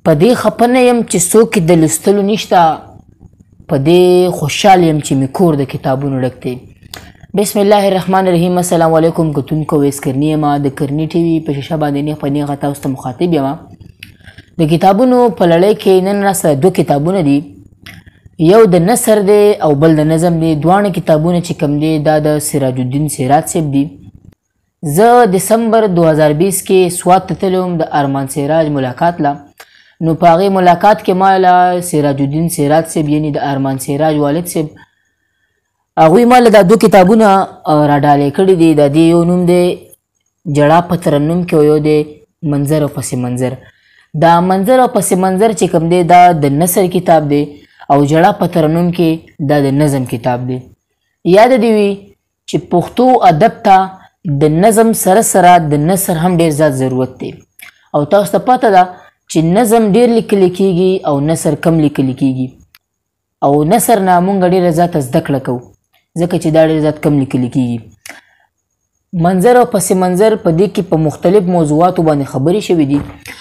په دې خپه نه یم چې څوک یې د لوستلو نشته، په دې خوشحال یم چې مې کور د کتابونو ډک دی. بسم الله الرحمن الرحیم. السلام علیکم کتونکو، ویس کرنی یم، د کرنی ټي وي په شیشه باندې نیغ په نیغه تاسو ته مخاطب یم. د کتابونو په لړۍ کې نن راسره دوه کتابونه دي، یو د نثر دی او بل د نظم دی. دواړه کتابونه چې کوم دی دا د سراج الدین سیرات صاحب دي. زه دسمبر 2020 کې سوات ته تللی وم د ارمان سراج ملاقات له، نو په هغې ملاقات کې ما له سراج الدین سیرات صاحب یعنی د ارمان سراج والد صاحب هغوی ما له دا دوه کتابونه را ډالۍ کړي دي. د دې یو نوم دی جړا په ترنم کې او یو دی منظر او پس منظر. دا منظر او پس منظر چې کوم دی دا د نثر کتاب دی او جړا په ترنم کې دا د نظم کتاب دی. یاد دی وي چې پښتو ادب ته د نظم سره سره د نثر هم ډیر زیات ضرورت دی، او تاسو ته پته ده چې نظم ډیر لیکل کیږي او نثر کم لیکل کیږي، او نثر نه مونږ ډیره زیاته زده کړه کوو ځکه چې دا ډیر زیات کم لیکل کیږي. منظر او پس منظر په دې کې په مختلف موضوعاتو باندې خبرې شوې دي،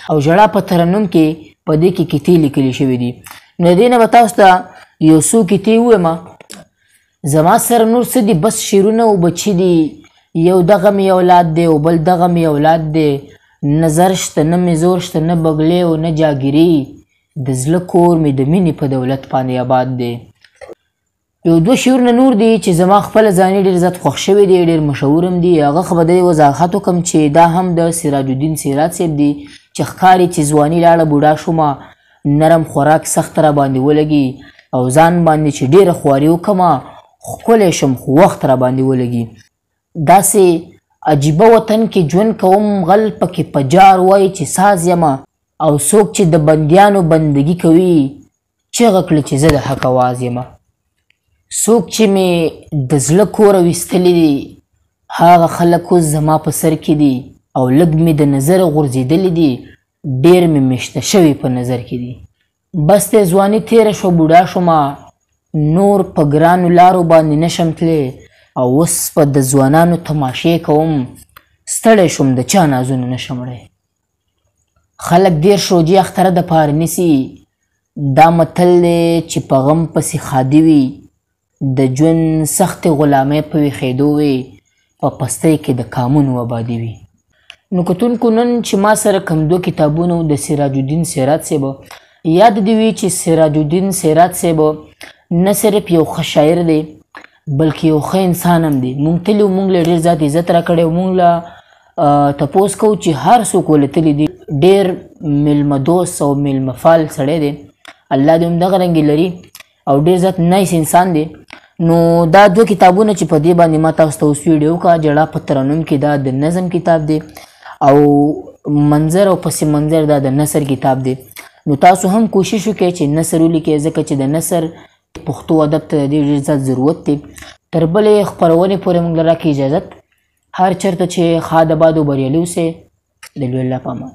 او ژړا په ترنم کې په دې کې کیتې لیکل شوې دي. نو دې نه به تاسو ته یو څو کیتې ووایم. زما سره نور څه دي، بس شعرونه او بچي دي، یو دغه مې اولاد دی او بل دغه مې اولاد دی، نه زر شته نه مې زور شته نه بګلې او نه جاګیري، د زړه کور مې د مینې په دولت باندې آباد دی. یو دوه شعرونه نور دي چې زما خپله ځاني ډېر زیات خوښ شوي دي، ډېر مشهور هم دي. هغه خو به د دې وضاحت وکړم چې دا هم د سراج الدین سیرات صاحب دي چې ښکاري چې ځواني لاړه بوډا شومه، نرم خوراک سخت را باندې ولګي او ځان باندې چې ډېره خواري وکړمه ښکلی شم خو وخت را باندې ولګي. داسې عجیبه وطن کې ژوند کوم، غل پکې په جار وایي چې ساز یمه، او څوک چې د بندیانو بندګي کوي چیغه کړي چې زه د حق اواز یمه. څوک چې مې د زړه کوره ویستلي دي هغه خلک اوس زما په سر کې دي، او لږ مې د نظره غورځېدلي دي ډېر مې مېشته شوي په نظر کې دي. بس دی ځواني تېره شوه بوډا شومه، نور په ګرانو لارو باندې نشم تللی، او اوس په د ځوانانو تماشې کوم، ستړی شوم د چا نازونه نشم وړی. خلک 30 روژې اختره دپاره نیسي، دا متل دی چې په غم پسې ښادي وي، د ژوند سختې غلامۍ په ویښېدو وي، په پستۍ کې د کامونو آبادي وي. نو کتونکو نن چې ما سره کوم دوه کتابونه د سراج الدین سیرات صاحب، یاد دې وي چې سراج الدین سیرات صاحب نه صرف یو ښه شاعر دی بلکې یو ښه انسان هم دی. مونږ تللي وو، مونږ له ډېر زیات عزت راکړی، مونږ له تپوس کوو چې هر څوک ورله تللي دي ډېر میلمه دوست او میلمه فال سړی دی، الله دې هم دغه رنګې لري، او ډېر زیات nice انسان دی. نو دا دوه کتابونه چې په دې باندې ما تاسو ته اوس ویډیو وکړه، جړا په ترنم کې دا د نظم کتاب دی او منظر او پس منظر دا د نثر کتاب دی. نو تاسو هم کوشش وکړئ چې نثر ولیکئ ځکه چې د نثر پښتو ادب ته د دې ډېر زیات ضرورت دی. تر بلې خپرونې پورې موږ له راکړئ اجازت. هر چېرته چې ښاد آباد او بریالي اوسئ، د لوی الله په امان.